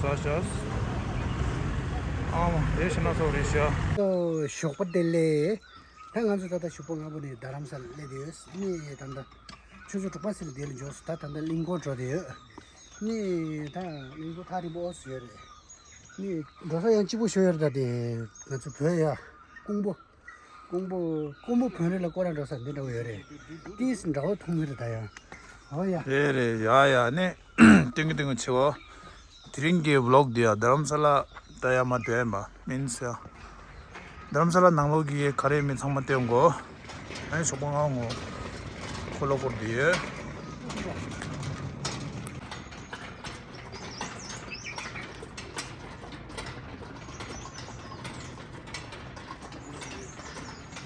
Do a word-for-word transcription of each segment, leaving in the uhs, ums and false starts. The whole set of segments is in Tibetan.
ཤ་ཤ། ཨ་མ་དེ་ཤི་ན་སོགས་རེད་ཤག་ཨོ། ཞོགས་པ་བདེ་ལེགས། ད་ང་ཚོ་ད་ལྟ་ཞོགས་པ་སྔ་པོ་ནས་རྡ་རམ་ས་ལ་སླེབས་ཡོད། ནི་ད་ལྟ་ཆུ་ཚོད་དྲུག་པ་ཟིན་ལ་འདི་ལ་འབྱོར་སོང་། ད་ད་ལྟ་གླིང་སྐོར་འགྲོ་བསྡད་ཡོད། ནི་ད་གླིང་སྐོར་ཐག་རིང་པོ་ཨོ་སི་ཡོད་རེད། ནི་འགྲོ་ས་ཡང་གཅིག་པོ་ཤོད་ཡོད་རེད། ད་དེ་ང་ཚོ་བོད་ཡ་ཀོང་པོ། ཀོང་པོ། ཀོང་པོ་བོད་རིགས་ལ་སྐོར་ར་འགྲོ་ས་འདི་འདྲ་བོ་ཡོད་རེད། ཏིས་འདྲ་བོ་མཐོང་གི་རེད་ད་ཡང་། ཨོ་ཡ། རེད་རེད། ཡ་ཡ། ནི་ཏིང་གི་ཏིང་གི་ཆེ་བ། དེ་རིང་གི་ཝི་ལོག་འདི་ཡ་རྡ་རམ་ས་ལ་ད་ཡ་མ་འདོད་ཡ་མ་མིན་ས་ཡ། རྡ་རམ་ས་ལ་ནང་ལོགས་ཀྱི་ག་རེ་མི་ཚང་མ་སྟོན་གོ། ཨ་ནི་ཞོགས་པ་ང་ངོ་འཁོར་ལོ་སྐོར་འདི་ཡོད།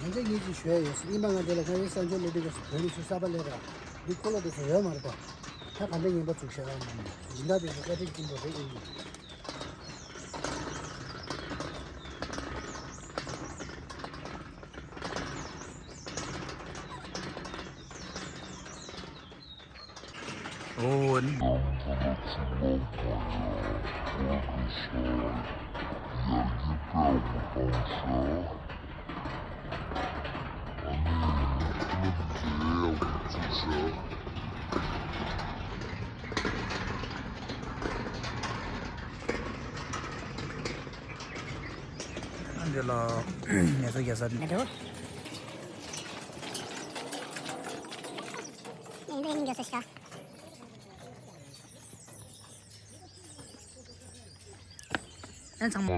ང་ཚོ་ངེད་ཀྱིས་ཞུ་ཡ་ཡོད། སྙིང་པ་ང་འདི་ལ་ཁ་ཡོད་གསར་འབྱོར་སླེབས་དུས་སྐབས་སུ་བོད་ནས་ཚུར་གསར་པ་སླེབས་ར། འདི་འཁོར་ལོ་དེ་ཚོ་ཡོད་མ་རེད་པ། ད་ག་འདྲ་ངན་པ་བཙུགས་བཞག་ཨ་མ་མ། སྦྱིན་བདག་དེ་ཚོ་བཀའ་དྲིན་ཆེན་པོ་རེད་ཨིན་གྱི། ཨོ། འདི་ལ་ངལ་གསོ་རྒྱག་ས་མེད་འགྲོ། ཨེ་འདི་ངལ་གསོ་ཤ། ཨེ་ཚང་མ།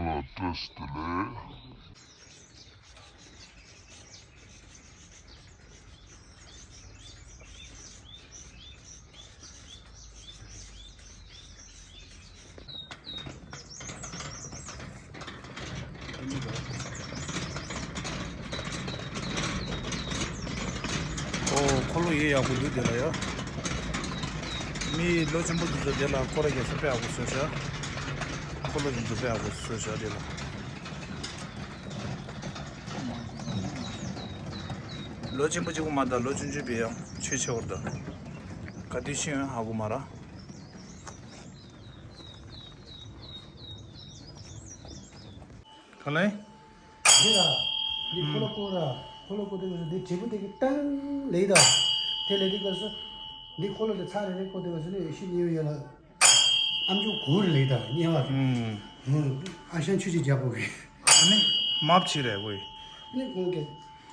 ཨོ། འཁོར་ལོ་ཡེ་ཡག་པོ་འདུག་དེ་ལ་ཡ། མི་ལོ་ཆེན་པོ་འདི་ཚོ་དེ་ལ་སྐོར་ར་རྒྱག་ས་དཔེ་ཡག་པོ་བཟོས་ཤག་འཁོར་ལོ་འདི་ཚོ་དཔེ་ཡག་པོ་བཟོས་ཤག་དེ་ལ། ལོ་ཆེན་པོ་གཅིག་པོ་མ་གཏོགས་ལོ་ཆུང་ཆུང་བས་ཡང་ཆོས་ཆེ་བར་དང་། ག་དུས་ཤི་ཡོང་ཧ་གོ་མ་ར། ག་ལེ། འདི་ལ། འདི་ཁོ་ལོ་ཀོ་ར། ཁོ་ལོ་ཀོ་དེ་ག་འདི་དྲིལ་བུ་དེ་གི་ཏང་ལེ་ད། དེ་ལེ་དེ་ག་སོ། འདི་ཁོ་ལོ་དེ་ཚ་རེ་རེ་ཀོ་དེ་ག་སོ་ནི་ཤི་ཉེ་ཡོད་ལ། ཨམ་ཅོག་གུར་ལེ་ད་ཉེ་བ། ཨ་ཤང་ཆུ་ཆི་རྒྱག་པོ་གི། ཨ་ནི། མབ་ཆི་རེ་བོ་ཡི། ནི་ཁོང་གི་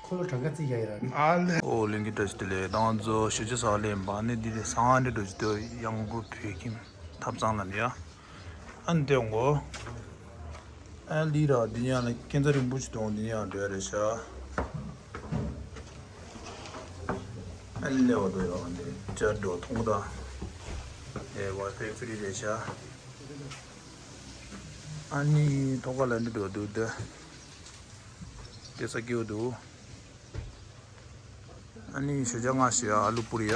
ཁོ་ལོ་གྲངས་ཀ་རྩིས་རྒྱག་ཡ་ར། ཨ་ལེ། ཨོ་ལིང་གི་བཀྲ་ཤིས་བདེ་ལེགས། ད་ང་ཚོ་ཞོ་ཇ་ཟ་བ་ལེན་པ་ནི་འདི་ལས་ཟ་ང་འདྲེ་འགྲོ་ཅི་དོ་ཡང་གོ་བོད་ཁྱིམ་ཐབ་ཚང་ལ་ནི་ཡ། ཨ་ནི་དེ་ཡོང་གོ། ཨ་ལི་ར་འདི་ཉག་ལ་ཁྱེད་ཚ་རིང་པོ་ཞིག་གཏོང་འདི་ཉག་འདྲ་རེད་ཤག་ཨ་ལི་ལེ་བ་དོ་ཡོང་འདི་ཅར་འགྲོ་ཐོང་ད། ཨེ་ཝའི་ཕའི་ཧྥི་རི་རེད་ཤག་ཨ་ནི་ཐོག་ཁ་ལ་འདི་འགྲོ་འདུག་འདི། དེ་ས་སྐྱེའུ་འདུག་ཨ་ནི་ཞོ་ཇ་ང་ཞིག་ཨ་ལུ་པུ་རི་ཡ།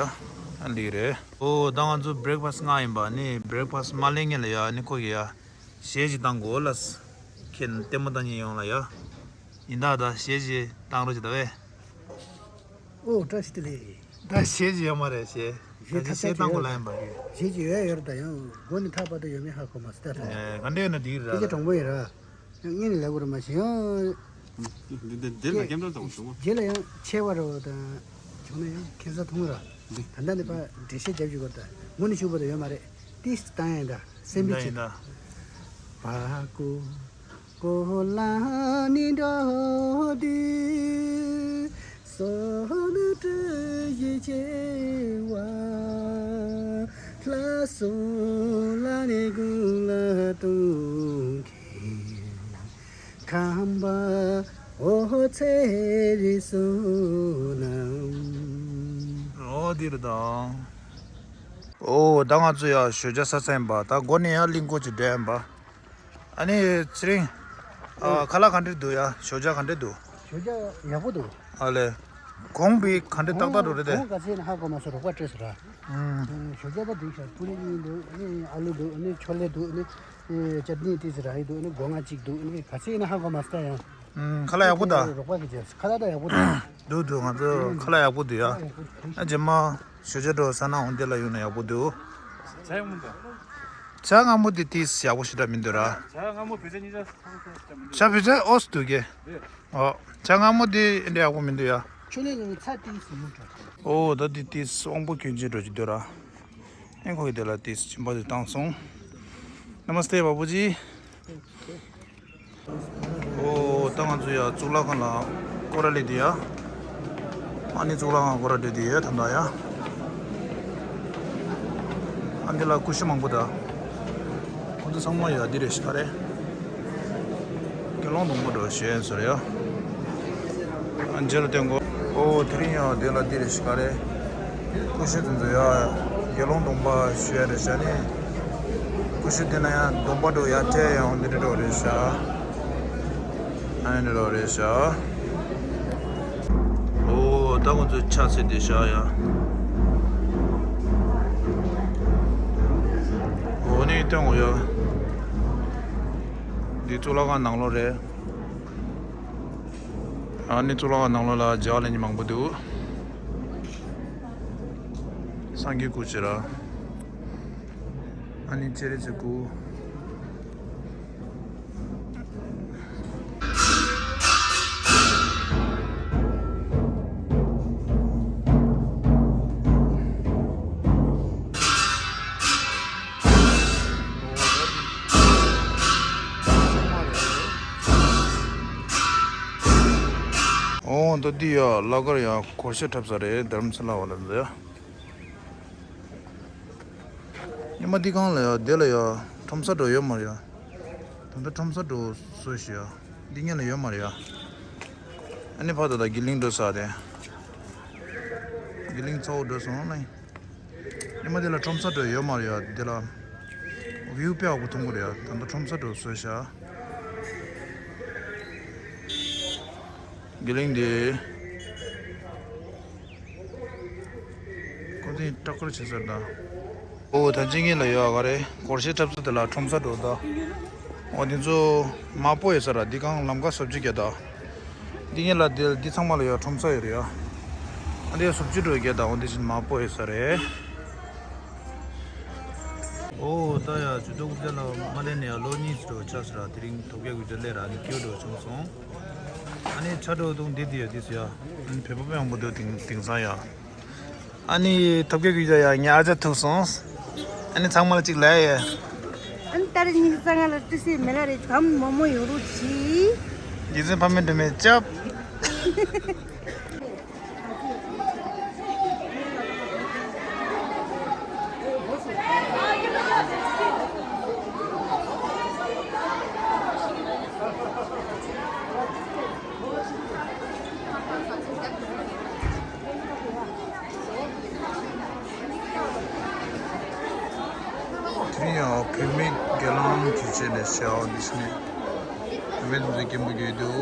ཨ་ལི་རེད། ཨོ་ད་ང་ཚོ་བྷི་རེག་ཕ་སི་ང་ཡིན་པ་ནི་བྷི་རེག་ཕ་སི་མ་ལེན་ངེས་ལ་ཡ་ནི་ཁོ་གི་ཡ། གཞས་ཅིག་བཏང་གོ་ལ། ཁྱེད་ལྟད་མོ་ལྟ་ཉེ་ཡོང་ལ་ཡ། ཡིན་ད་ད་གཞས་ཅིག་བཏང་རོགས་ཅིག་ད་བས། ཨོ་བཀྲ་ཤིས་བདེ་ལེགས། ད་གཞས་ཅིག་ཡོད་མ་རེད་གཞས། གཞས་ད་ཐབས་གཞས་ཆག་བཏང་གོ་ཅིག་ལ་ཡོད་ཡིན་པ་གི། གཞས་ཅིག་ཡོད་ཡོད་རེད་ད་ཡང་མགོ་ནས་ཐག་པ་དུ་ཡོད་མེད་ཧ་གོ་མ་སི་ད་རེད། ཨེ་ག་འདྲ་ཡོད་ན་འགྲིག་རེད། སྐད་ཆ་དྲང་པོ་ཡིན་ར། ངས་ནི་ལབ་དགོས་རེད་མ་གཞི་ཡང་། འདི་འདི་འདི་ལ་སྐད་འདྲ་དང་བྱུང་བ། རྗེས་ལ་ཡང་ཆེ་བ་རོ་དང་། བྱུང་ན་ཡང་ཁྱད་མཚར་མཐོང་ར། འདི་ད་ལྟ་ནི་ཕ་འགྲེལ་བཤད་རྒྱབ་ཞུ་གོ་ད། ངོ་ནས་ཞུ་བ་དང་ཡོད་མ་རེད། ཏིས་བཏང་ཡང་ད་སེམས་པའི་ཆེད་དུ། བ་ཀུ་ཀོ་ལ་ནི་འགྲོ་དུས་སོ་ནུ་ཀྲུ་ཡི་ཆེ་བ་ལྷ་སུ་ལ་ནི་ཀུ་ལ་ཏུང་ཁེ། ཁམས་པ་འོ་ཚེ་རིང་སོ་ནམ། ཨོ་འདིར་དང་། ཨོ་ད་ང་ཚོ་ཡ་ཞོ་ཇ་ས་ཚན་པ་ད་སྒོ་ནས་ཡ་གླིང་སྐོར་གྱི་འགྲོ་ཡ་ཡིན་པ། ཨ་ནི་ཚེ་རིང་། ཨ་ཨོ། ཁ་ལག་ག་འདྲ་འདུག་ཡ་ཞོ་ཇ་ག་འདྲ་འདུག་ཞོ་ཇ་ཡག་པོ་འདུག་ཨ་ལེ། གོང་བི་ག་འདྲ་ཏག་ཏག་འགྲོ་རེད་དེ། གོང་ག་ཚད་ནས་ཧ་གོ་མ་སོང་རོགས་པ་སྤྲད་སོང་ར། ཨུམ། ཞོ་ཇ་པ་འདུག་ཤག་པུ་རི་གཉིས་འདུག་ཨ་ནི་ཨ་ལུ་འདུག་ཨ་ནི་ཆོ་ལེ་འདུག་ཨ་ནི། ཨེ་ཅར་ནི་ཏི་ཙི་ར་ཡི་འདུག་ཨ་ནི་སྒོ་ང་གཅིག་འདུག་ཨ་ནི་ག་ཚད་ཡིན་ན་ཧ་གོ་མ་སོང་ཡང་། ཨུམ་ཁ་ལག་ཡག་པོ་ད། རོགས་པ་གི་རྗེས་ཁ་ལག་ད་ཡག་པོ་འདུག་འདུག་འདུག་ང་ཚོ་ཁ་ལག་ཡག་པོ་འདུག་ཡ། ཨ་རྗེས་མ་ཞོ་ཇ་འགྲོ་ས་ན་འོང་དེ་ལ་ཡོང་ན་ཡག་པོ་འདུག་ཚ་ཡག་མོ་འདུག་ཇ་མངར་མོ་འདི་ཏིས་ཡག་པོ་ཞེ་དྲག་མི་འདུག་ར། ཇ་མངར་མོ་བེ་ཇ་གཉིས་ཆ་ཚང་ཚང་ཞིག་མི་འདུག་ཇ་བེ་ཇ་ཨོས་འདུག་གེ། རེད། ཨོ། ཇ་མངར་མོ་འདི་འདྲ་ཡག་པོ་མི་འདུག་ཡ། ཁྱོད་ནས་ངའི་ཚ་ཏིས་ཡོང་དྲ། ཨོ་ད་འདི་ཏིས་དབང་པོ་སྐྱོན་ཅན་འགྲོ་གི་འདུག་ར། ཨེ་ཁོ་གི་དེ་ལ་ཏིས་སྦྱིན་པ་འདི་བཏང་སོང་། नमस्ते बाबूजी। ཨོ་ད་ང་ཚོ་ཡ་གཙུག་ལག་ཁང་ལ་སྐོར་ར་སླེབས་དེ་ཡ། ཨ་ནི་གཙུག་ལག་ཁང་སྐོར་ར་འགྲོ་དེ་ཡ་ད་ད་ཡ། ཨ་འདི་ལ་ཀུ་ཤུ་མང་པོ་ད། ཁོ་ཚོ་ཚང་མ་ཡ་འདི་རེད་ཤག་རེད། དགེ་སློང་སྡོང་པོ་འགྲོ་ཞེས་ཟེར་ཡ། ཨ་འཇལ་ལ་བསྟན་གོ། ཨོ་དེ་རིང་ཡང་དེ་ལ་འདི་རེད་ཤག་རེད། ཀུ་ཤུ་དེ་ཚོ་ཡ་དགེ་སློང་སྡོང་པོ་ཞུ་ཡ་རེད་ཤག་ནི། ཀུ་ཤུ་དེ་ན་ཡང་སྡོང་པོ་འགྲོ་ཡ་ཐལ་ཡང་འདི་འདྲ་འགྲོ་རེད་ཤག་ཨ་འདི་འགྲོ་རེད་ཤག་ཨོ་ད་ཁོ་ཚོ་ཕྱག་འཚལ་བསྡད་ཤག་ཡ། ཨོ་ནི་སྟོན་གོ་ཡ། འདི་གཙུག་ལག་ཁང་ནང་ལོགས་རེད། ཨ་ནི་གཙུག་ལག་ཁང་ནང་ལོགས་ལ་མཇལ་ལེན་མང་པོ་འདུག་སངས་རྒྱས་སྐུ་ཅིག་ར། ཨ་ནི་སྤྱན་རས་གཟིགས་སྐུ། ཨོ་ད་འདི་ཡ་ལ་གར་ཡ་སྒོར་གཞས་འཁྲབ་ས་རེད། དྷ་རམ་ས་ལ་བ་ལ་འདི་ཡ། ཉི་མ་འདི་གང་ལ་ཡ་དེ་ལ་ཡ་ཁྲོམ་ས་འགྲོ་ཡོད་མ་རེད་ཡ། ད་ལྟ་ཁྲོམ་ས་འགྲོ་བཟོས་ཤི་ཡ། འདི་ཉིན་ལ་ཡོད་མ་རེད་ཡ། ཨ་ནི་ཕ་ད་ད་དགེ་ལིང་འགྲོ་ས་རེད། དགེ་ལིང་ཚ་བོ་འགྲོ་སོང་ལ། ཉི་མ་དེ་ལ་ཁྲོམ་ས་འགྲོ་ཡོད་མ་རེད་ཡ་དེ་ལ། ཝིའུ་དཔེ་ཡག་པོ་མཐོང་གི་རེད་ཡ། ད་ལྟ་ཁྲོམ་ས་འགྲོ་བཟོས་ཤག་དགེ་ལིང་དེ། ཁོ་ཚོས་སྐྲག་སྐར་བྱེད་ས་དང་། ཨོ་ད་ཅི་ངེད་ལ་ཡོད་ག་རེད། སྒོར་གཞས་འཁྲབ་ས་དེ་ལ་ཁྲོམ་ས་འགྲོ་ད། ཨོ་དེ་ཚོ་མ་སྤོ་ཡོད་ས་ར། འདི་གང་ལམ་ཁ་སོབ་ཅི་རྒྱ་ད། འདི་ངེད་ལ་དེ་འདི་ཚང་མ་ལ་ཡོད་ཁྲོམ་ས་ཡོད་རེད་ཡ། ཨ་འདི་སོབ་ཅི་འགྲོ་རྒྱ་ད། ཨོ་འདི་བཞིན་མ་སྤོ་ཡོད་ས་རེད། ཨོ་ད་ཡ་ཇུ་ཏོ་ཀུ་ཅ་ལ་མ་ལེ་ནས་ཡ་ལོ་གཉིས་སུ་འགྲོ་ཆགས་ས་ར། དེ་རིང་ཐོབ་རྒྱ་ཀུ་ཅ་ལེ་ར་ནི་ཀིའུ་འགྲོ་བྱུང་སོང་། ཨ་ནི་ཆ་འགྲོ་དུང་འདི་དེ་ཡ་འདི་སུ་ཡ། ཨ་ནི་བོད་པ་མང་པོ་འདུག་དེང་དེང་སང་ཡ། ཨ་ནི་ཐོབ་སྐལ་གྱི་ཡ་ཡ་ངའི་ཨ་ཅག་ཐུག་སོང་། ཨ་ནི་ཚང་མ་ལ་གཅིག་ལབ་ཡ། ཨ་ནི་ད་རེས་ཉིན་གསང་སྔ་ལ་ཏི་སེ་མེ་ལ་རེ་གམ་མོ་མོ་ཡོང་རོགས་གྱིས། རྗེ་བཙུན་ཕ་མའི་སྒྲོན་མེ་སྐྱབས། དེ་ཡང་བུད་མེད་སྒེར་ལངས་ཀྱི་ཆེད་ནས་བྱ་བ་འདི་ཞིག་ནས་བུད་མེད་དེ་ཚོ་སྐད་འབོད་རྒྱག་འདུག་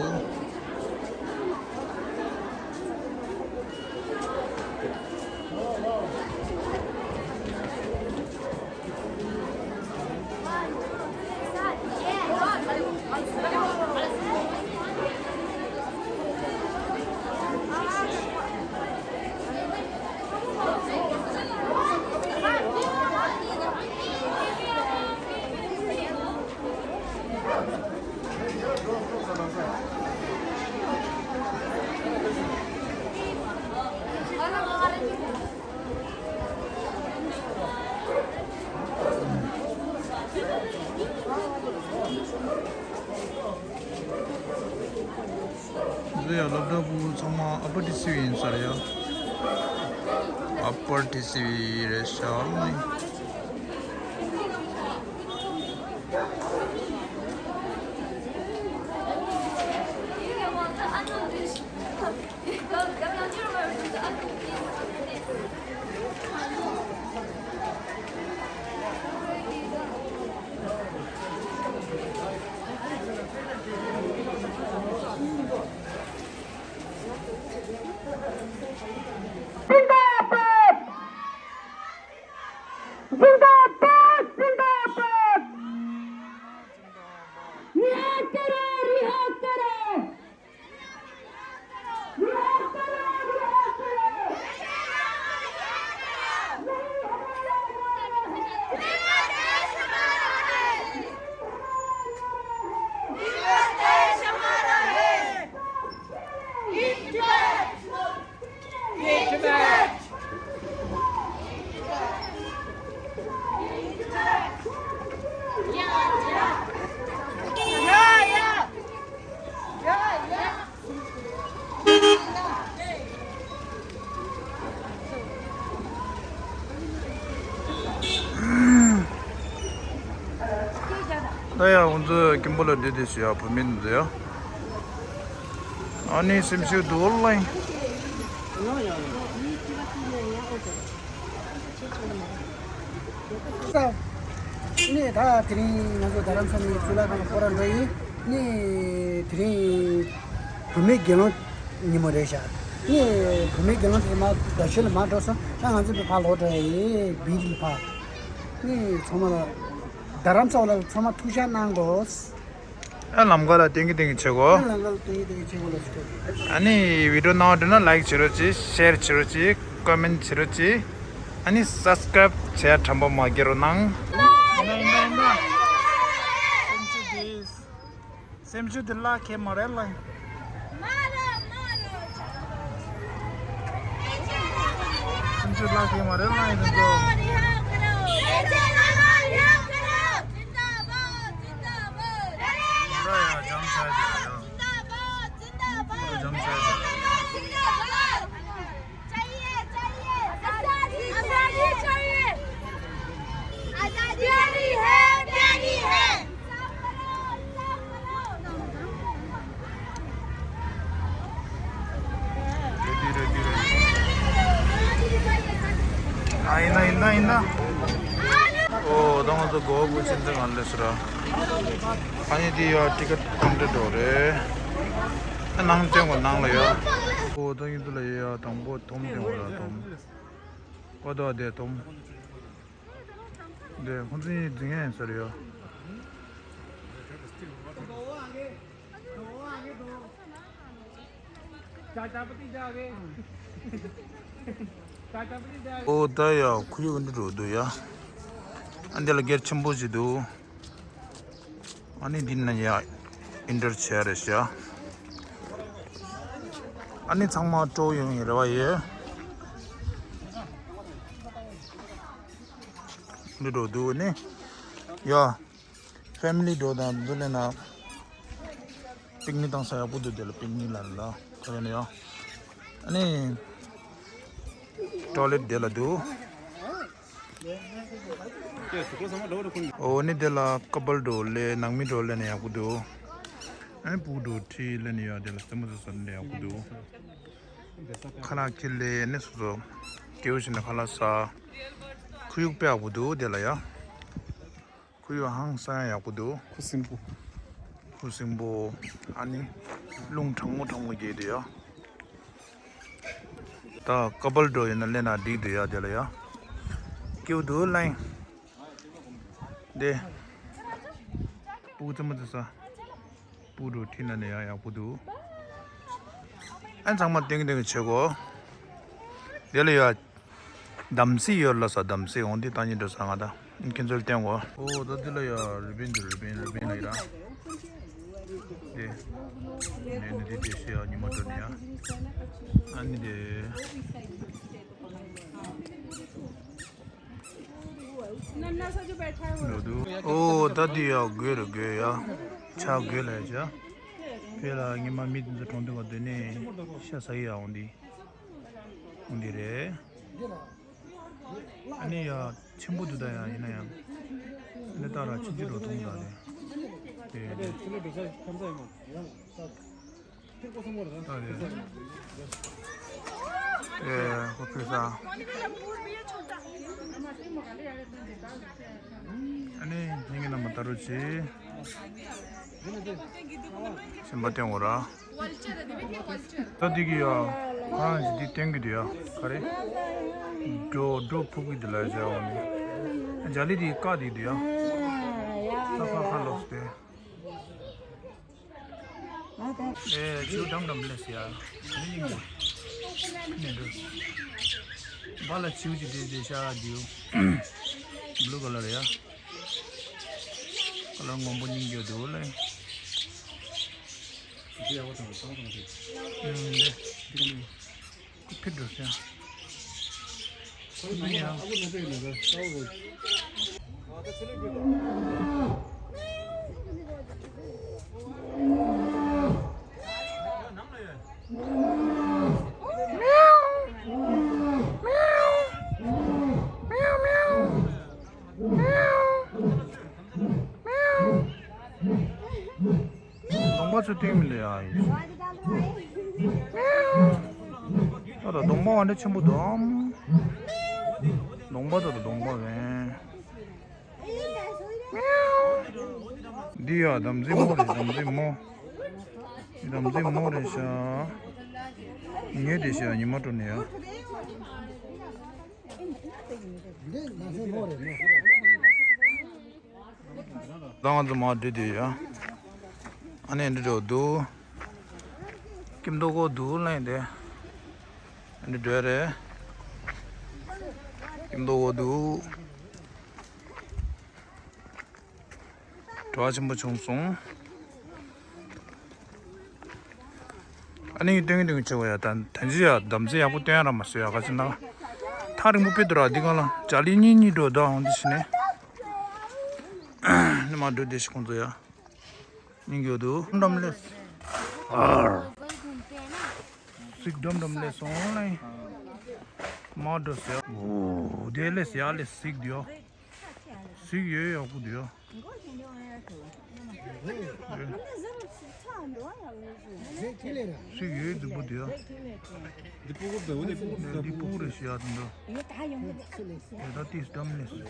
འདི་ཡང་སློབ་གྲྭ་བུ་ཚང་མ་ཨ་པར་ཊི་སི་ཝི་ཡིན་ས་རེད་ཡ། ཨ་པར་ཊི་སི་ཝི་རེད་ཤག་ད་ཡ་ང་ཚོ་ཀིམ་པོ་ལ་འདི་དེ་ཞུ་ཡ་བུད་མེད་འདི་ཡ། ཨ་ནི་སེམས་ཤུགས་འདུག་ལ་ཡིན། ནི་ད་དེ་རིང་ང་ཚོ་རྡ་རམ་ས་ནས་གཙུག་ལག་ཁང་སྐོར་ར་འགྲོ་ཡིན། ནི་དེ་རིང་བུད་མེད་དགེ་སློང་ཉིན་མོ་རེད་ཤག་ནི་བུད་མེད་དགེ་སློང་དེ་མ་རྡ་ཤོད་ལ་མ་འགྲོ་སོང་། ད་ང་ཚོ་ཕར་ལོག་འགྲོ་ཡ་ཡིན། བིར་ལ་ཕར། ནི་ཚང་མ་ལ་རྡ་རམ་ས་བ་ལ་ཚང་མ་ཐུགས་ཤ་གནང་དགོས། ཨ་ལམ་ཁ་ལ་ཏིང་གི་ཏིང་གི་བྱེད་དགོས། ཨ་ལམ་ཁ་ལ་ཏིང་གི་ཏིང་གི་བྱེད་དགོས་ལ་ཞུ་དགོས། ཨ་ནི་བི་ཌི་ཡོ་ནང་འགྲོ་ན་ལའིག་བྱེད་རོགས་གྱིས། ཤེར་བྱེད་རོགས་གྱིས། ཀོ་མེན་བྱེད་རོགས་གྱིས། ཨ་ནི་སབ་སི་ཀ་རའིབ་བྱེད་ཡ་དྲན་པ་མ་བརྒྱབ་རོགས་གནང་། སེམས་ཤུགས་དེ་སེམས་ཤུགས་དེ་བརླག་གི་མ་རེད་ལ། སེམས་ཤུགས་བརླག་གི་མ་རེད་ལ་ཡིན་ནོ། ཡ་ཡ་འཇམ་ཚ་ཡ་ཡ། འཇམ་ཚ་ཡ། चाहिए, चाहिए। आजादी, आजादी चाहिए। आजादी देनी है, देनी है। ཨ་ཡིན་ན་ཡིན་ན་ཡིན་ན། ཨོ་ད་ང་ཚོ་གོ་བ་ཕྱིན་ཚེ་ང་ལས་སུ་ར། ཨ་ནི་དེ་ཡ་ཊི་ཀེ་ཊི་ཀོན་ཊར་འགྲོ་རེད། ཨ་ནང་སྟེང་གོ་ནང་ལ་ཡ། ཨོ་ད་ཡིན་དུ་ལ་ཡ་དང་པོ་ཐོམ་སྟེང་གོ་ལ་ཐོམ། ཨོ་ད་དེ་ཐོམ། དེ་ཁོང་ཚོ་ཡིན་འཛིང་ཡ་ཡིན་ས་རེད་ཡ། ཨོ་ད་ཡ་ཁོར་ཡུག་འདི་འགྲོ་འདུག་ཡ། ཨ་འདི་ལ་སྒེར་ཆེན་པོ་ཞིག་འདུག་ཨ་ནི་འདི་ན་ཡ་ཨིན་ཊར་བྱས་རེད་ཤག་ཨ་ནི་ཚང་མ་སྤྲོ་ཡོང་ཡི་རེ་བ་ཡོད། འདི་འགྲོ་འདུག་ནི་ཡ། ཕེ་མི་ལི་འགྲོ་དང་འདུག་ལས་ན། པིག་ནིག་བཏང་ས་ཡག་པོ་འདུག་དེ་ལ་པིག་ནིག་ལ་ལ་ཁ་རེ་ནས་ཡ། ཨ་ནི་ཊོ་ལེཊ་དེ་ལ་འདུག་ཨོ་ནི་དེ་ལ་ཀ་པལ་འགྲོ་ལས་ནང་མི་འགྲོ་ལས་ནས་ཡག་པོ་འདུག་ཨ་ནི་ཕྲུ་གུ་འགྲོ་ཁྲིད་ལས་ནས་ཡ་དེ་ལ་རྩེད་མོ་རྩེ་ས་ནས་ཡག་པོ་འདུག་ཁ་ལག་ཁྱེར་ལས་ནས་སོ་སོ་སྐྱེའུ་ཞིག་ནས་ཁ་ལག་ཟ། ཁོར་ཡུག་དཔེ་ཡག་པོ་འདུག་དེ་ལ་ཡ། ཁོར་ཡུག་ཧང་སང་ཡག་པོ་འདུག་ཁུ་སིམ་པོ། ཁུ་སིམ་པོ། ཨ་ནི། རླུང་གྲང་མོ་གྲང་མོ་རྒྱག་འདུག་ཡ། ད་ཀ་པལ་འགྲོ་ཡིན་ན་ལས་ན་འགྲིག་འདུག་ཡ་དེ་ལ་ཡ། སྐྱིད་པོ་འདུག་ལ་ཡིན། དེ། སྤུ་གུ་རྩེད་མོ་རྩེ་ས། སྤུ་གུ་འགྲོ་ཁྲིད་ན་ནས་ཡ་ཡག་པོ་འདུག་ཨ་ཚང་མ་ཏིང་ཏིང་བྱེད་གོ། དེ་ལ་ཡ། དམ་སྲི་ཡོད་ལ་ས་དམ་སྲི་འོང་དེ་ཏང་ཉིད་འགྲོ་ས་ང་ད་ཁྱེད་ཚོ་ལ་བསྟན་གོ། ཨོ་ད་དེ་ལ་ཡ་རི་པིན་དེ་རི་པིན་རི་པིན་ལ་ཡ། དེ། དེ་ནི་དེ་དེ་ཤེས་ཡ་ཉི་མ་དྲོ་ནི་ཡ། ཨ་ནི་དེ། འགྲོ་འདུག་ཨོ་ད་དེ་ཡ་དགོས་རེད་དགོས་ཡ། ཆ་དགོས་ལ་ཡ་ཆ། དེ་ལ་ཉི་མ་མི་དེ་ཚོ་གྲོང་སྡེ་ག་དེ་ནས་ཤ་ཟ་ཡི་ཡ་འོང་དེ། འོང་དེ་རེད། ཨ་ནི་ཡ་ཆེན་པོ་འདུག་ད་ཡ་ཡིན་ན་ཡང་། ཨ་ནི་ད་ར་ཆུང་ཆུང་འགྲོ་ཐུབ་ད་རེད། དེ་དེ། ད་རེད། ཨེ་ཁོ་ཕེ་ས། ཨ་ནི་ཉིན་གྱི་ནམ་ད་རུ་ཆེ། སེམས་པ་བརྟན་འོ་ར། ད་འདི་གི་ཡ། ཁོ་རང་གི་འདི་བསྟན་གི་འདུག་ཡ། ག་རེ། སྒྲོ་སྒྲོ་ཕུབ་གི་འདུག་ལ་ཡ་བྱ་བ་ནི། འཇའ་ལི་འདི་བཀག་འདི་འདུག་ཡ། ཁ་ཁ་ཁ་ལོག་སྟེ། ཨེ་ཆུ་འགྲམ་འགྲམ་ལས་སི་ཡ། ནི་ཡིན་གི། ནི་འདུག་བ་ལ་ཆུ་ཅི་འདི་འདི་ཤ་འདིའུ། བླུ་ག་ལ་རེ་ཡ། ཁ་ལག་སྔོན་པོ་སྙིང་རྗེ་འདུག་ལེ། ཨུམ་ལེ། ཁུ་ཕི་འགྲོ་ཤ། ཁུ་ཕི་ཡ། ཚོ་སྟོན་མི་ལ་ཡ་ཡིན། ད་ད་གདོང་པ་འདྲ་ཆེན་པོ་འདུག་ཨམ། གདོང་པ་ད་ད་གདོང་པ་རེད། འདི་ཡ་དམ་ཚིག་མོ་རེད། དམ་ཚིག་མོ། འདི་དམ་ཚིག་མོ་རེད་ཤག་ཉེ་དེ་ཤག་ཉི་མ་དྲོ་ནས་ཡ། འདི་ང་ཚོའི་མོ་རེད་མོ། ད་ང་ཚོ་མར་འགྲོ་དུས་ཡ། ཨ་ནི་འདི་འགྲོ་འདུག་སྐྱིད་མདོག་ཁ་པོ་འདུག་ལབ་ཡིན་ཏེ། ཨ་ནི་འགྲོ་རེད། སྐྱིད་མདོག་ཁ་པོ་འདུག་བྲོ་བ་ཆེན་པོ་བྱུང་སོང་། ཨ་ནི་སྟོན་གྱི་སྟོན་གྱི་བྱེད་དགོས་ཡ། ད་ད་ཅི་ཡ་དམ་ཚིག་ཡག་པོ་སྟོན་ཡ་ར་མ་བཟོས་ཡ་ག་ཅི་ན། ཐག་རིང་པོ་དཔེ་འདུག་ར་འདི་གང་ལ་ཇ་ལི་གཉིས་གཉིས་འགྲོ་ད་འོང་འདི་ཕྱི་ནས། ནི་མ་འགྲོ་བདེ་ཞིག་ཁོང་ཚོ་ཡ། སྙིང་རྗེ་འདུག་འགྲམ་ལས། སིག་འགྲམ་འགྲམ་ལས་སོང་ལ། མ་འགྲོ་ཟེར། འོ་དེ་ལས་ཡ་ལས་སིག་དེ་ཡོ། སིག་ཡོད་ཡག་པོ་དེ་ཡོ། སིག་ཡོད་རྫིག་པོ་དེ་ཡོ། འདི་སྤུ་གུ་འདྲ་བོ་དེ་སྤུ་གུ་འདི་སྤུ་གུ་རེད་ཤི་ཡ་དེ་འདྲ། ཡོད་ད་ཏིས་འགྲམ་ལས་སིག་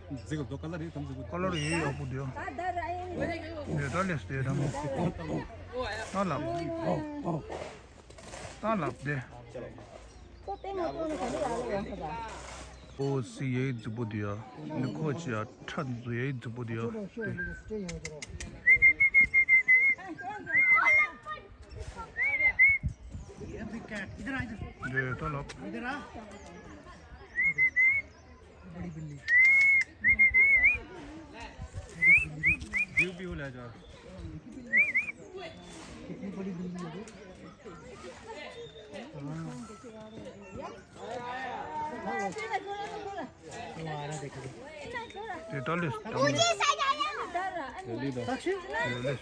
འཛིག་ག་འདུག་ཀ་ལ་རེད་དམ་ཟིག་པོ། ཀ་ལོར་ཡོད་ཡག་པོ་དེ་ཡོ། ཡོད་ད་ལས་སིག་དེ་འགྲམ་ལས་སིག་ད་ལབ། ད་ལབ་དེ། ཁོ་པེ་མ་ཐོན་ནས་ག་རེ་ཡག་ལ་ཡོང་ཁ་ད། ཨོ་སི་ཡའི་རྫིག་པོ་དེ་ཡ། འདི་ཁོ་ཅི་ཡ་ཁྲ་འཛུ་ཡའི་རྫིག་པོ་དེ་ཡ། དེ་ད་ལབ། དེ་ད་ལས་ད་ལས་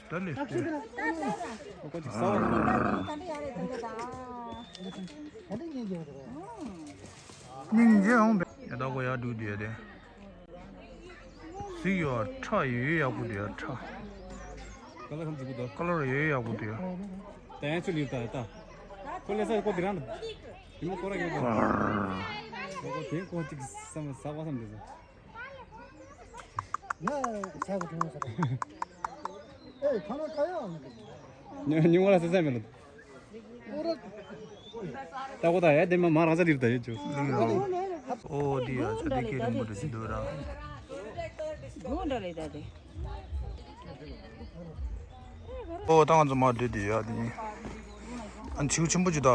ད་ལས་དེ། སྙིང་རྗེ་འོང་བས། ཡ་ད་གོ་ཡ་འདུག་དེ་དེ། གཟིག་ཡོད་ཁྲ་ཡོད་ཡག་པོ་འདུག་ཡ་ཁྲ། ཀ་ལ་ཁམ་འཛུགས་གི་འདུག་ཀ་ལོར་ཡོད་ཡག་པོ་འདུག་ཡ། ད་ཡང་ཚུལ་ཡོད་ད་ད། ཁོ་ལས་ས་ཡོད་ཀོ་དེ་རང་ད། དེ་མོ་ཀོ་ར་ཡོད་ད། ཀོ་དེ་ཀོ་ཅིག་བསམ་ས་བ་བསམ་དེ་ས། ཡ་ས་ག་དེ་མོ་ས་ད། ཨེ་ཁ་ན་ཀ་ཡ་ཨ་ནི། ཉུང་བ་ལ་ས་ས་མེད་ལ། ད་གོ་ད་ཡ་དེ་མ་མ་རང་ས་དེར་ད་ཡོད་ཅུ། ཨོ་དེ་ཡ་ཆ་དེ་སྐད་རིང་པོ་འདྲ་ཞིག་འདུག་ར། དགུང་འདྲ་ལས་ད་དེ། ཨོ་ད་ང་ཚོ་མ་འདྲེ་དེ་ཡ་དེ་ཨ་མཆེའུ་ཆེན་པོ་ཅིག་ད།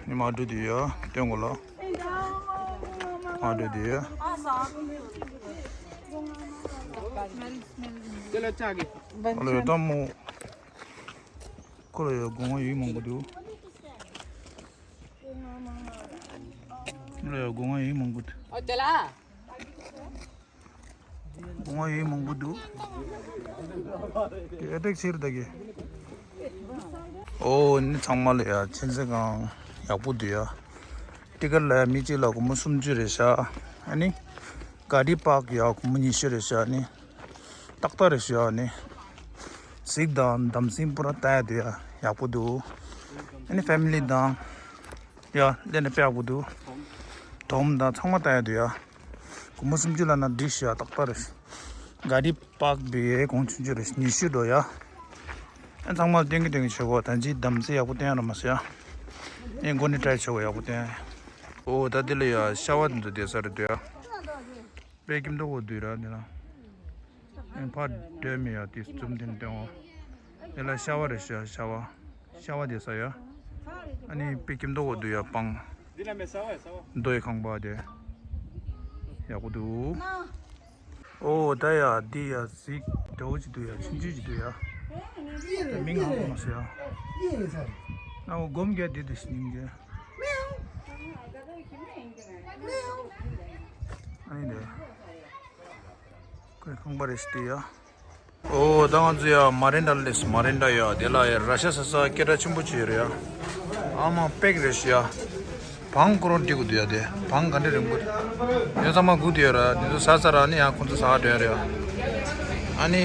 ནི་མ་འདྲེ་དེ་ཡ་སྟོན་གོ་ལ། མ་འདྲེ་དེ་ཡ། དེ་ལ་ལྕགས་ཀྱི། ཨ་ལོ་ཡ་ད་མོ། ཁོ་ལ་ཡ་སྒོ་ང་ཡིག་མང་པོ་འདུག་ཁོ་ལ་ཡ་སྒོ་ང་ཡིག་མང་པོ་འདུག་ཨོ་དེ་ལ། སྒོ་ང་ཡིག་མང་པོ་འདུག་དེ་ཨེ་ཏེག་ཕྱིར་ད་གི། ཨོ་ནི་ཚང་མ་ལ་ཡ་ཆེན་ཚེ་གང་ཡག་པོ་འདུག་ཡ། ཏི་ཀར་ལ་ཡ་མི་གཅིག་ལ་སྒོར་མོ་སུམ་ཅུ་རེད་ཤག་ཨ་ནི། ག་རི་པག་ཡ་སྒོར་མོ་ཉི་ཤུ་རེད་ཤག་ཨ་ནི། ཏག་ཏག་རེད་ཤག་ཨ་ནི། གཟིག་དང་འདམ་སེང་པུ་ར་ལྟ་ཡ་དེ་ཡ་ཡག་པོ་འདུག་ཨ་ནི་ཕེ་མི་ལི་དང་། ཡ་ལས་ནས་དཔེ་ཡག་པོ་འདུག་དོམ་དང་ཚང་མ་ལྟ་ཡ་འདུག་ཡ། སྒོར་མོ་སུམ་ཅུ་ལ་ན་འགྲིག་ཤག་ཏག་ཏག་རེད། ག་རི་པག་པའི་གོང་ཆུང་ཆུང་རེད་ཉི་ཤུ་འགྲོ་ཡ། ཨ་ཚང་མ་སྟོན་གི་སྟོན་གི་བྱེད་གོ་ད་ཅི་འདམ་སེང་ཡག་པོ་བསྟན་ཡ་ར་མ་ཟེར་ཡ། ཨེ་མགོ་ནས་ཏྲའི་བྱེད་གོ་ཡག་པོ་བསྟན་ཡ། ཨོ་ད་དེ་ལ་ཡ་ཤ་བ་དེ་ཚོ་བསྡད་ས་རེད་འདུག་ཡ། དཔེ་སྐྱིད་མདོག་པོ་འདུག་ར་འདི་ལ། ཨེ་ཕར་སྡོད་མི་ཡ་དེ་འཛུམ་དེ་སྟོན་འོ། དེ་ལ་ཤ་བ་རེད་ཤག་ཤ་བ། ཤ་བ་དེ་ས་ཡ། ཨ་ནི་དཔེ་སྐྱིད་མདོག་པོ་འདུག་ཡ་སྤང་། འདི་ལ་མེད་ཤ་བ་ཤ་བ། རྡོ་ཡི་ཁང་པ་དེ། ཡག་པོ་འདུག་ཨོ་ད་ཡ་འདི་ཡ་གཟིག་འདྲ་བོ་ཅིག་འདུག་ཡ་ཆུང་ཆུང་ཅིག་འདུག་ཡ། དེ་མིང་ཧང་མ་ཟེར་ཡ། ཨ་འོ་སྒོམ་རྒྱག་དེ་དེ་ཞིག་ཉིན་རྒྱ། ཨ་ནི་དེ། ཁོའི་ཁང་པ་རེད་ཤག་དེ་ཡ། ཨོ་ད་ང་ཚོ་ཡ་མ་རན་ཌ་ལས་མ་རན་ཌ་ཡ་དེ་ལ་ཡ་ར་ཤ་ས་ས་སྐད་གྲགས་ཆེན་པོ་བྱས་རེད་ཡ། ཨ་མ་པེག་རེད་ཤག་ཡ། བང་ཀོ་རོ་འགྲིག་གི་འདུག་ཡ་དེ་བང་ག་འདྲ་རིང་པོ། ཡ་ཚང་མ་སྒུག་དེ་ཡོད་ར་དེ་ཚོ་ཟ་ཚར་ར་ནི་ཡང་ཁོང་ཚོ་ཟ་ག་འགྲོ་ཡ་རེད་ཡ། ཨ་ནི།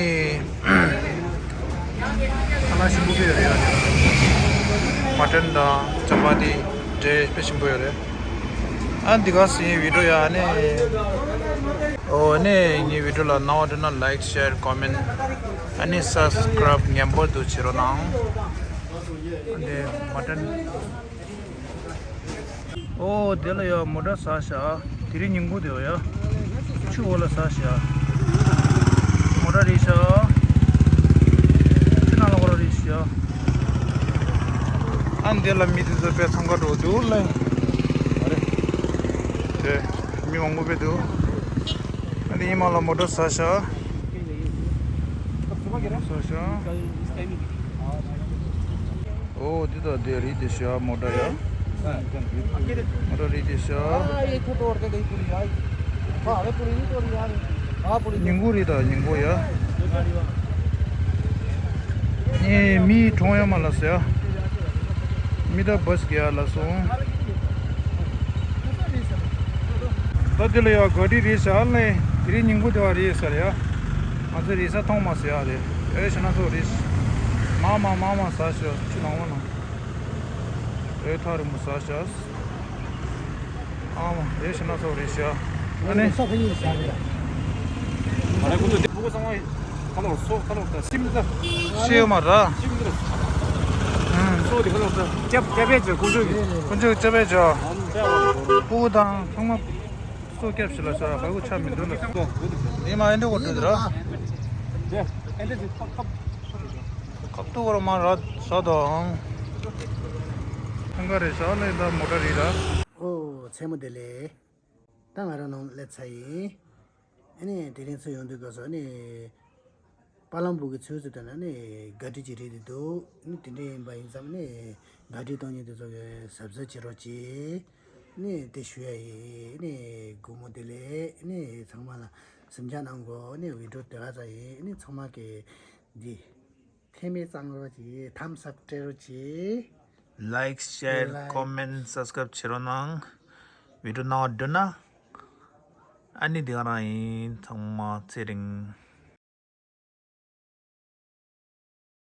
ཁ་ལག་ཞིམ་པོ་དཔེ་ཡོད་རེད་ཡ། མ་ཊན་དང་ཅ་པ་ཏི་འབྲས་དཔེ་ཞིམ་པོ་ཡོད་རེད། ཨ་འདི་ག་སི་ཡིན་བི་ཌིའོ་ཡ། ཨ་ནི་ཨོ་ནི་ངའི་བི་ཌིའོ་ལ་སྣང་བ་འགྲོ་ན་ལའིཀ་ཤེར་ཀོ་མེན་ཨ་ནི་སབ་སི་ཀ་རབ་ངན་པ་འདུག་བྱེད་རོགས་གནང་། ཨ་ནི་མ་ཊན། ཨོ་དེ་ལ་ཡ་མོ་ཊ་ཟག་ཤག་དེ་རིང་ཉིན་གུང་དེ་བ་ཡ། ཆུ་འོག་ལ་ཟག་ཤག་མོ་ཊ་རེད་ཤག་ཆུ་ནང་ལ་འོ་ར་རེད་ཤག་ཨ་འདི་ལ་མི་དེ་ཚོ་དཔེ་འཚང་ཁ་འགྲོ་འདུག་ལ། དེ་མི་མང་པོ་དཔེ་འདུག་ཨ་ནི་ཡིན་མ་ལ་མོ་ཊ་ཟག་ཤག་ཟག་ཤག་ཨོ་འདི་དང་འདི་རེད་དེ་ཤག་མོ་ཊ་ཡ། མོ་ཊ་རེད་དེ་ཤག་ཉིན་གུང་རེད་ད་ཉིན་གུང་ཡ། ངས་མི་གྲོངས་ཡོད་མ་ལ་ཟེར་ཡ། མི་ད་བྷ་སི་གི་ཡ་ལ་སོང་། ད་དེ་ལ་ཡ་ག་རི་རེད་ཤག་ལེ། དེ་རིང་ཉིན་གུང་དེ་བ་རེད་ཟེར་ཡ། ང་ཚོ་རེད་ས་མཐོང་མ་ཟེར་ཡ་རེད། ཨེ་ཤ་ན་ཚོ་རེད། མ་མ་མ་མ་ཟ་ཤག་ཆུ་ནང་བ་ན། ཨེ་ཐག་རིང་མོ་ཟ་ཤག་ཨ་མ་ཨེ་ཤ་ན་ཚོ་རེད་ཤག་ཨ་ནི། ས་ཁ་ཉིན་ཟ་རེད། ཨ་རེ་ཁོ་ཚོ་དེ་ཕྲུ་གུ་ཚང་མ་ཁ་ལོར་སོ་ཁ་ལོར་ད་སིམ་ད། ཤེས་ཡོད་མ་ར། སིམ་ད། ཨང་། སོ་དེ་ཁ་ལོར་ད་སྐྱབས་སྐྱབས་པས་ཇོ་ཀུན་སྤྱོད་ཀྱི། ཀུན་སྤྱོད་སྐྱབས་པས་ཇོ། ཨ་ནི་ད་ཡང་བ་ལ་ཕྲུ་གུ་དང་ཚང་མ་སོ་སྐྱབས་ཞིག་ལ་ཤོར་བ་གོ་ཆ་མི་འདུག་ལ། ཨེ་མ་ཨེ་འདྲ་གོ་འདུག་ར། ཨེ་འདྲ་ཁ་ཏུ་གོ་ར་མ་ར་ས་དང་། ཐང་ག་རེ་ཤག་ལེ་ད་མོ་ཊ་རེད་ར། ཨོ་མཚན་མོ་བདེ་ལེགས། ད་ང་རང་ནང་སླེབས་ཚར་ཡིན། ཨ་ནི་དེ་རིང་ཚུར་ཡོང་དུས་སྐབས་སུ་ཨ་ནི། པ་ལམ་བུ་གི་ཚུལ་ཚུལ་དུ་ན་ནི་ག་དྲི་ཅིག་རེད་དེ་འདུག་ཨ་ནི་དེ་འདྲ་ཡིན་པ་ཡིན་ཙང་ནི་ག་དྲི་གཏོང་མཁན་དེ་ཚོ་གི་གཟབ་གཟབ་བྱེད་རོགས་གྱིས། ཨ་ནི་དེ་ཞུ་ཡ་ཡིན། ཨ་ནི་སྒོར་མོ་བདེ་ལེགས། ཨ་ནི་ཚང་མ་ལ་གཟིམ་འཇག་གནང་དགོས། ཨ་ནི་བི་ཌིའོ་དེ་ག་ཙམ་ཡིན། ཨ་ནི་ཚང་མ་གི་འདི་ཐེ་མེ་གཙང་རོགས་གྱིས། ཐམ་སབ་སྤྲད་རོགས་གྱིས། ལའིཀ་ཤེར་ལའིཀ་ཀོ་མེན་སབ་སི་ཀ་རབ་བྱེད་རོགས་གནང་། བི་ཌིའོ་སྣང་བ་འགྲོ་ན། ཨ་ནི་དེ་ག་རང་ཡིན། ཚང་མ་ཚེ་རིང་།